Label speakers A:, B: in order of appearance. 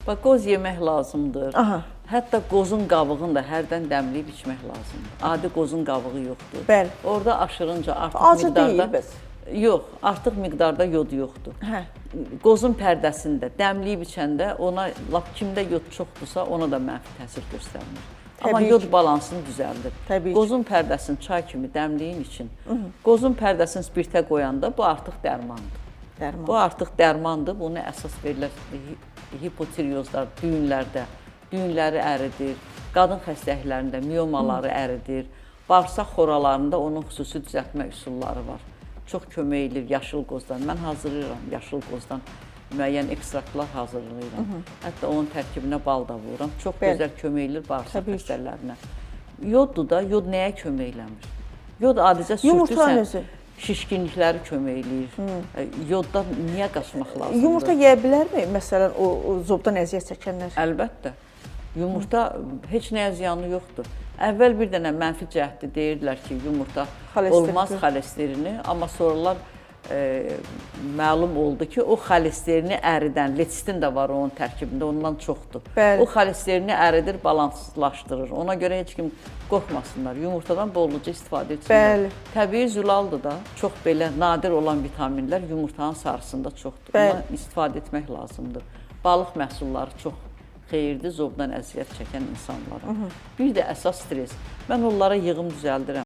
A: Bax, qoz yemək lazımdır.
B: Aha.
A: Hətta qozun qabığını da hərdən dəmləyib içmək lazımdır. Adi qozun qabığı yoxdur.
B: Bəli.
A: Orada aşırınca artıq
B: Acı
A: miqdarda
B: deyil bəs.
A: Yox, artıq miqdarda yod yoxdur.
B: Hə.
A: Qozun pərdəsində dəmləyib içəndə ona lap kimdə yod çoxdursa, ona da mənfi təsir göstərmir. Amma
B: Təbii
A: yod
B: ki.
A: balansını düzəldir.
B: Təbii ki.
A: Qozun pərdəsini çay kimi dəmləyin için. Qozun pərdəsini spirtə qoyanda bu artıq dərmandır.
B: Dərman.
A: Bu artıq dərmandır. Bunu əsas verirlər hipotireozlar, düyünlərdə. Düyünləri əridir. Qadın xəstəliklərində miomaları əridir. Bağırsaq xoralarında onun xüsusi düzəltmə üsulları var. Çox kömək eləyir yaşıl qozdan. Mən hazırlayıram yaşıl qozdan müəyyən ekstraktlar hazırlayıram. Hətta onun tərkibinə bal da vururam. Çox
B: Bəli.
A: gözəl kömək eləyir bağırsaq
B: Təbii ki.
A: xəstələrinə. Yoddur da, yod nəyə kömək eləmir? Yod adicə
B: Yumurtanın
A: sürtürsən,
B: özü.
A: şişkinlikləri kömək eləyir. Yoddan niyə qaçmaq lazımdır?
B: Yumurta yeyə bilərmi? Məsələn, o zobdan əziyyət çəkənlər.
A: Əlbəttə. Yumurta heç nəyə ziyanı yoxdur. Əvvəl bir dənə mənfi cəhətdə deyirdilər ki, yumurta
B: Xolesterin.
A: olmaz xolesterini, amma sonralar məlum oldu ki, o xolesterini əridən, lecitin də var onun tərkibində, ondan çoxdur.
B: Bəli.
A: O xolesterini əridir, balanssızlaşdırır. Ona görə heç kim qorxmasınlar. Yumurtadan bolluca istifadə etsinlər.
B: Bəli.
A: Təbii zülaldır da. Çox belə nadir olan vitaminlər yumurtanın sarısında çoxdur.
B: Bəli.
A: Ondan istifadə etmək lazımdır. Balıq məhsulları çox xeyirdir zobdan əziyyət çəkən insanlara. Bir də əsas stres. Mən onlara yığım düzəldirəm.